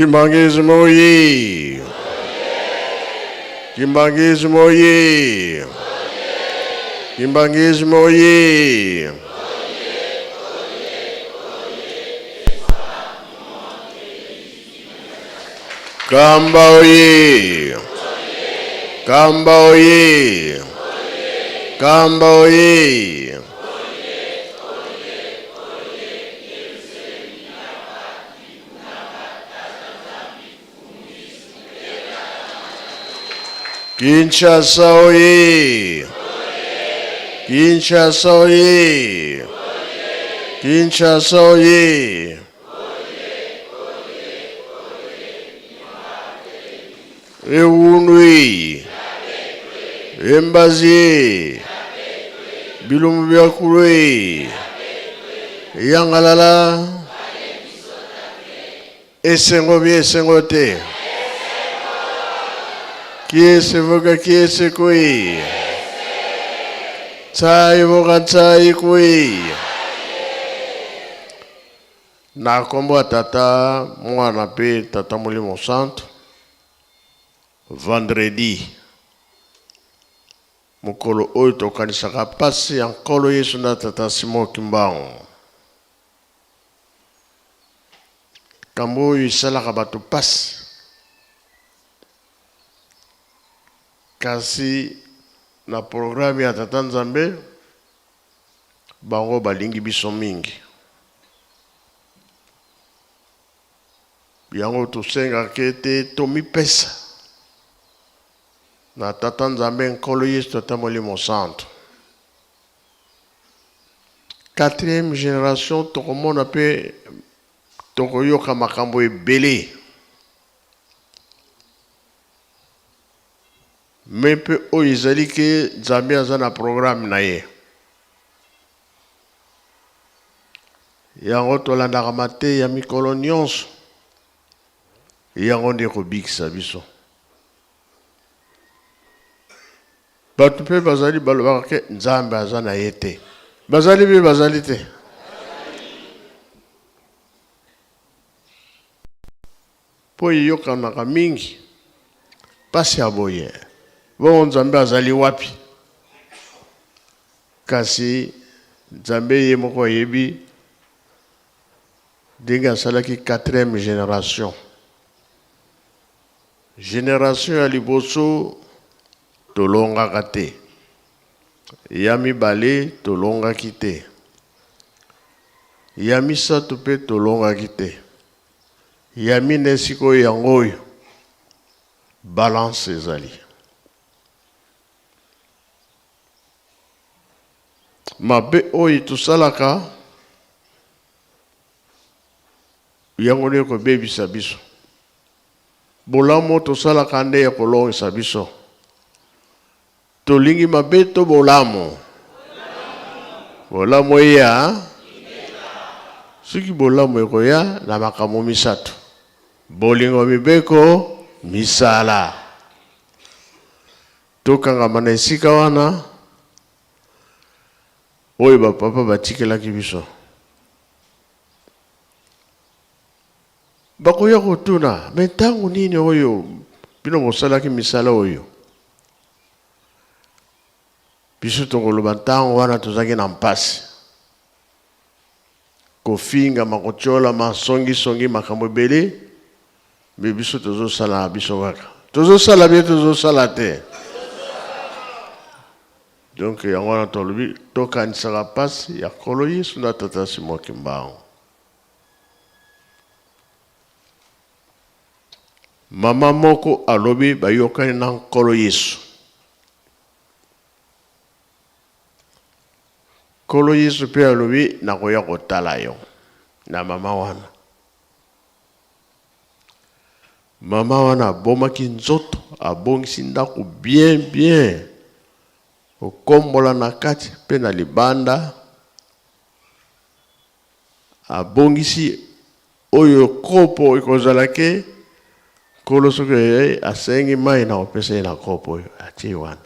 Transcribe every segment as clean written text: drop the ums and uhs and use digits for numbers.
Kimbanguisme oye! Kimbanguisme oye! Kimbanguisme oye! Kamba oye! Kamba oye! Kamba oye! Kinshasa oye! Kinshasa oye! Kinshasa oye! Ewunwi! Embazi! Bilumbu bya kulwe! Yangalala! Esengo bi esengo te. Kiese voka kiese kui. Tsai voka tsai kui. Na kombo ya Tata, Mwana mpe Tata Molimo Santu, vendredi mokolo oyo tokanisaka pasi ya Nkolo Yesu na Tata Simon Kimbangu. Likambo oyo esalaka bato mpasi, kasi na programme ya Tata Nzambe, bango balingi biso mingi. Yango tosengaka ete tomipesa na Tata Nzambe, Nkolo Yesu, Tata Molimo Santu. Quatrième generation tokomona pe tokoyoka makambo ebele mais pe oyo ezali ke Nzambe aza na programme na ye. Yango tolandaka mateya mikolo nyonso, yango nde ekobikisa biso. Bato mpe bazali balobaka ke Nzambe aza na ye te. Bazali mpe bazali te. Mpo eyokanaka mingi mpasi ya boye, bongo Nzambe azali wapi? Kasi Nzambe ye moko ayebi ndenge asalaki quatrième generation. Generation ya liboso tolongaka te, ya mibale tolongaki te, ya misato pe tolongaki te, ya mine sikoyo yango oyo balance ezali. Mabe oyo tosalaka yango nde ekobebisa biso. Bolamu tosalaka nde ekolongisa biso. Tolingi mabe to bolamu? Bolamu eya. Soki bolamu ekoya na makambo misato: bolingo, mibeko, misala. Tokangama na esika wana oyo bapapa batikelaki biso. Bakoya kotuna, me ntango nini oyo bino bosalaki misala oyo? Biso tokoloba ntango wana tozalaki na mpasi, kofingama, kotyolama, songisongi, makambo ebele, me biso tozosala na biso kaka, tozosala bie, tozosala te. Donc yango wana tolobi tokanisaka mpasi ya Nkolo Yesu na Tata Simon Kimbangu. Mama moko alobi bayokani na Nkolo Yesu. Nkolo Yesu mpe alobi nakoya kotala yo na mama wana. Mama wana abomaki nzoto, abongisi ndako bien bien, kokombola na kati mpe na libanda. Abongisi oyo kopo ekozala ke Nkolo soki ayei asengi mai na kopesa ye na kopo oyo atie wana.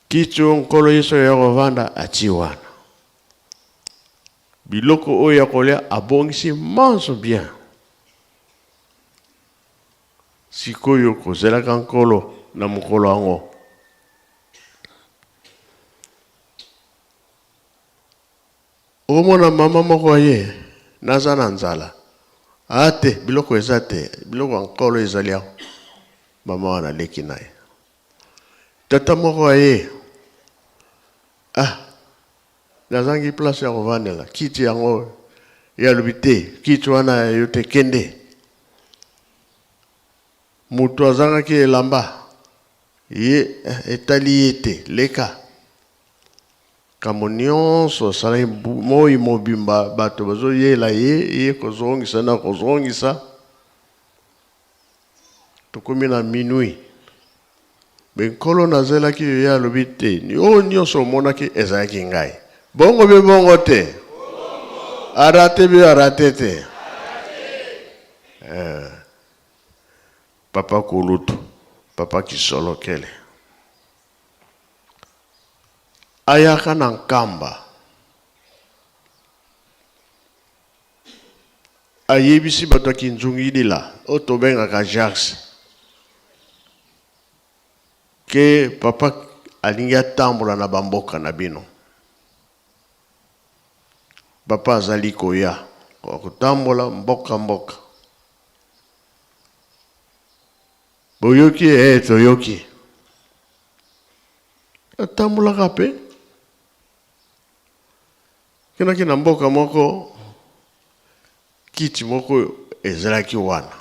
Kiti oyo Nkolo Yesu aya kovanda atie wana. Biloko oyo ya kolia abongisi manso bien. Sikoyo kozelaka Nkolo na mokolo yango. Okomona mama moko aye, naza na nzala. Ah te, biloko eza te, biloko ya Nkolo ezali awa. Mama wana aleki na ye. Tata moko aye, ah Nazangi place ya kovandela kiti yango. Ye alobi te, kiti wana ya yo te, kende. Moto azangaki elamba, ye eh, etali ye te, leka. Kambo nyonso asalaki moi mobimba, bato bazoyela ye, ye kozongisa na kozongisa. Tokomi na minuit. Me Nkolo nazelaki yo, ye alobi te, oyo nyonso omonaki ezalaki ngai. Bongo be bongo te. Arate be arate te. Eh. Papa Kulutu, Papa Kisolokele. Ayaka na Nkamba. Ayebisi bato ya Kinzungidila oyo tobengaka Jacques ke papa alingi atambola na bamboka na bino. Papa azali koya kotambola mboka mboka. Boyoki? Eh, toyoki. Atambolaka pe. Kendaki na mboka moko, kiti moko ezalaki wana.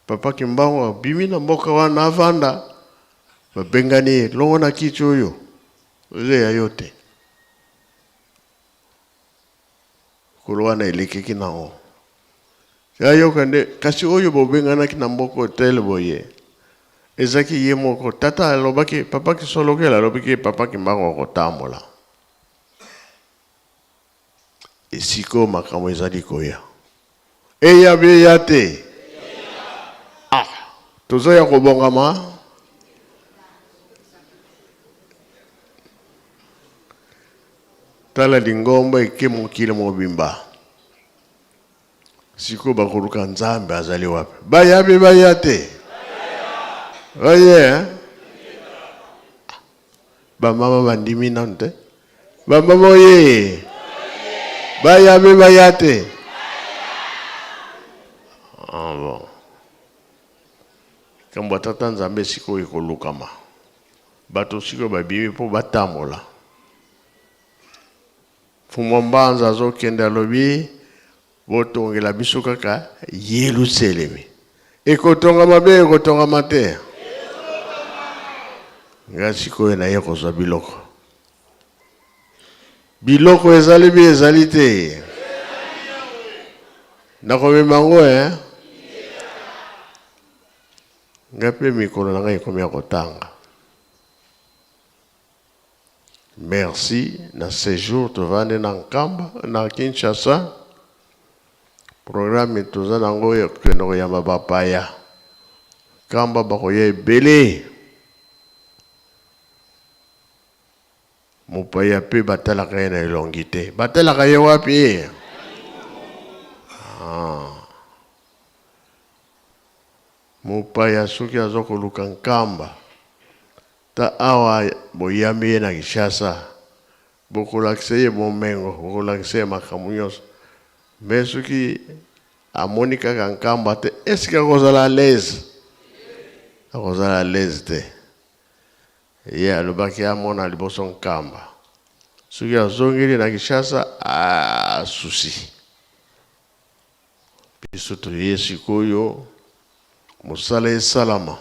Papa Kimbangu abimi na mboka wana avanda, babengani ye, longo na kiti oyo, eza ya yo te. Mokolo wana elekeki nango. Ayoka nde kasi oyo bobenganaki na mboka hotel boye ezaki ye moko. Tata alobaki, Papa Kisolokele alobaki Papa Kimbangu akotambola. Esika oyo makambo ezali koya. Eya be eya te. Ah, toza ya kobongama. Tala lingomba eke mokili mobimba. Sikoyo bakoluka Nzambe azali wapi? Baya be baya te. Baye hein? Bamama bandimi nanu te. Bamama oye. Baya be baya te. Ah bon. Likambo ya Tata Nzambe sikoyo ekolukama. Bato sikoyo babimi mpo batambola. Mfumu Mbanza azokende alobi botongela biso kaka Yelusalemi. Ekotongama be ekotongama te? Nga sikoyo naye kozwa biloko. Biloko ezali bi ezali te? Nakomema yango eh? Nga mpe mikolo na ngai ekomi ya kotanga. Merci na sejour tovandi na Nkamba na Kinshasa. Programme toza nango ya kokende koyamba bapaya. Nkamba bakoya ebele. Mopaya pe batalaka ye na elongi te. Batalaka ye wapi? Ah. Mopaya soki aza koluka Nkamba Ta awa boyambi ye na Kinshasa, bokolakisa ye bomengo, bokolakisa ye makambo nyonso. Mais soki amoni kaka Nkamba te, est ce que akozala à l'aise? Akozala à l'aise te. Ye alobaki amona liboso Nkamba. Soki azongeli na Kinshasa, ah, souci. Biso toye sikoyo mosala esalama.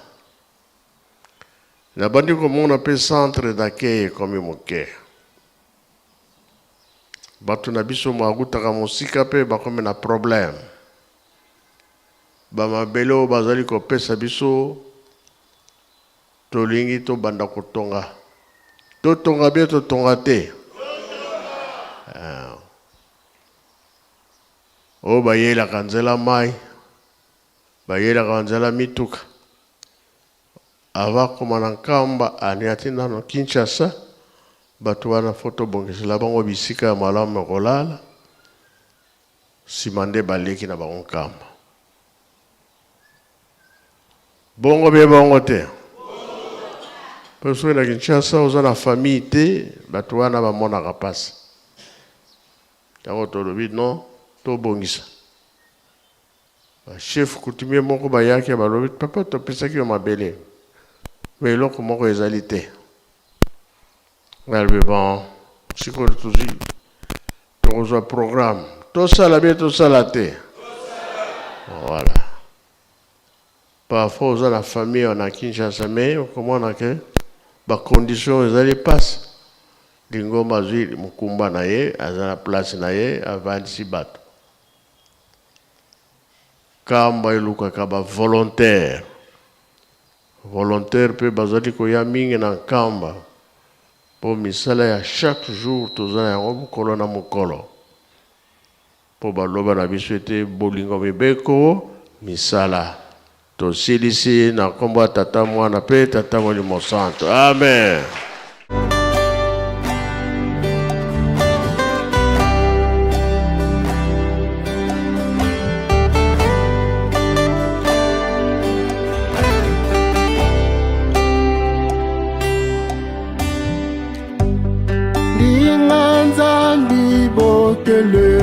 Nabandi komona pe centre d'accueil ekomi moke. Bato na biso bakutaka mosika pe bakomi na problème. Ba mabele oyo bazali kopesa biso tolingi tobanda kotonga. Totonga bien totonga te? Ah. Oyo bayelaka nzela mayi, bayelaka nzela mituka. Avant akoma na Nkamba aniati nano Kinshasa, Bato wana fo tobongisela bango bisika ya malamu ya kolala, nsima nde baleki na bango Nkamba. Bongo be bongo te. Mpo soki na Kinshasa oza na famille te, bato wana bamonaka mpasi. Yango tolobi non, tobongisa. Ba chef coutumier moko bayaki balobi papa topesaki yo mabele mais eloko moko ezali te. Ngai alobi bon sikoyo tozwi tokozwa programme tosala bien tosala te. Voilà. Parfois oza na famille na Kinshasa mais okomona ke ba conditions ezali pasi. Lingomba azwi mokumba na ye, aza na place na ye, avandisi bato. Nkamba elukaka ba volontaires. Volontaires pe bazali koya mingi na Nkamba po misala ya chaque jour toza na yango mokolo na mokolo. Po baloba na biso ete bolingo mibeko misala. Tosilisi na nkombo ya Tata, Mwana pe Tata Molimo Santo. Amen. Ndinga Nzambi bokele,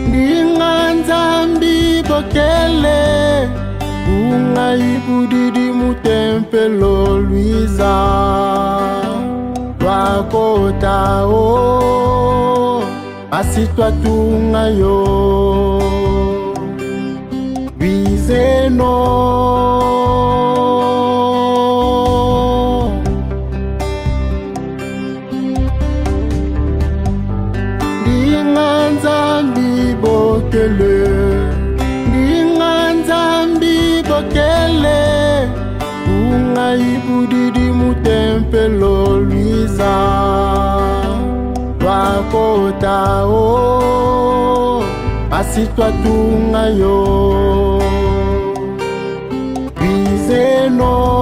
ndinga Nzambi bokele, ungai budidi mutempelo luiza twakota o basi twatunga yo bizeno. Ndinga Nzambi bokele, ndinga Nzambi bokele, ungai budidi mutempelo luiza twakota o basi twatunga yo bizeno.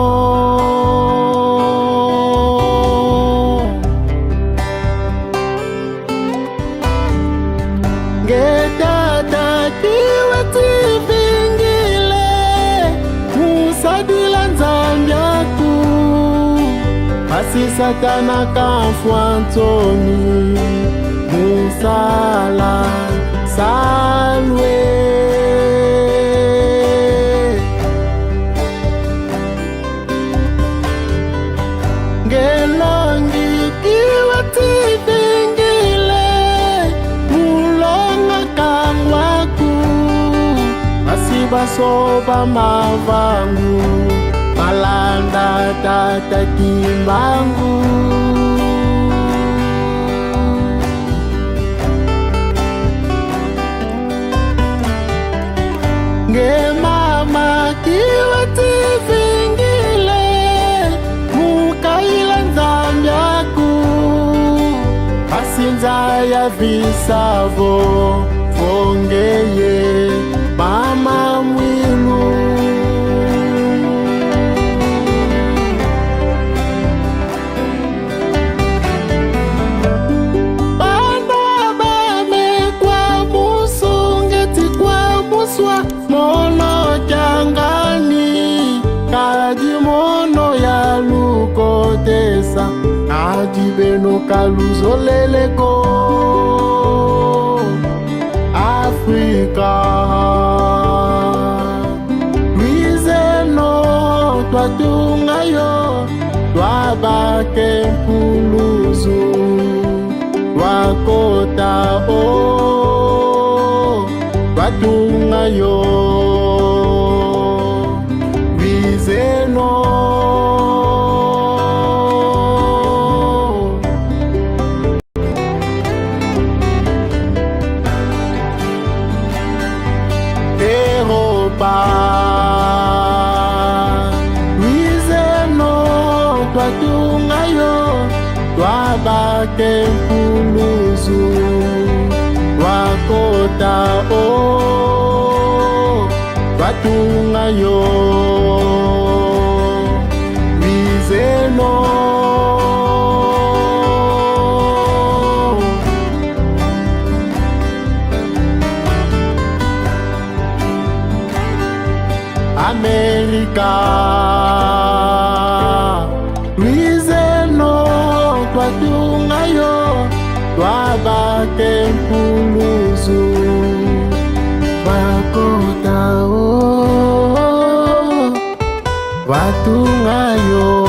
Ngetata kiwe tivingile musadila nzambiaku basi satana kamfwa ntomi musala salwe. Ngelongi kiwe tivingile mulonga kangwaku basi basoba mavangu malanda tata kimbangu. Ngemama kiwe tivingile mukaila nzambiaku basinza ya visavo vongeye mama mwilu. Bana bamekwa musungeti kwa muswa mono kyangani kadi mono ya lukotesa kadi beno kaluzoleleko Afrika. Luizeno twatunga yo twabake mpuluzu twakota o twatunga yo Luizeno. Europa Luizeno twatunga yo twabake mpuluzu twakota o twatunga yo Luizeno. Amerika. Luizeno twatunga yo twabake mpuluzu bakota o batunga yo.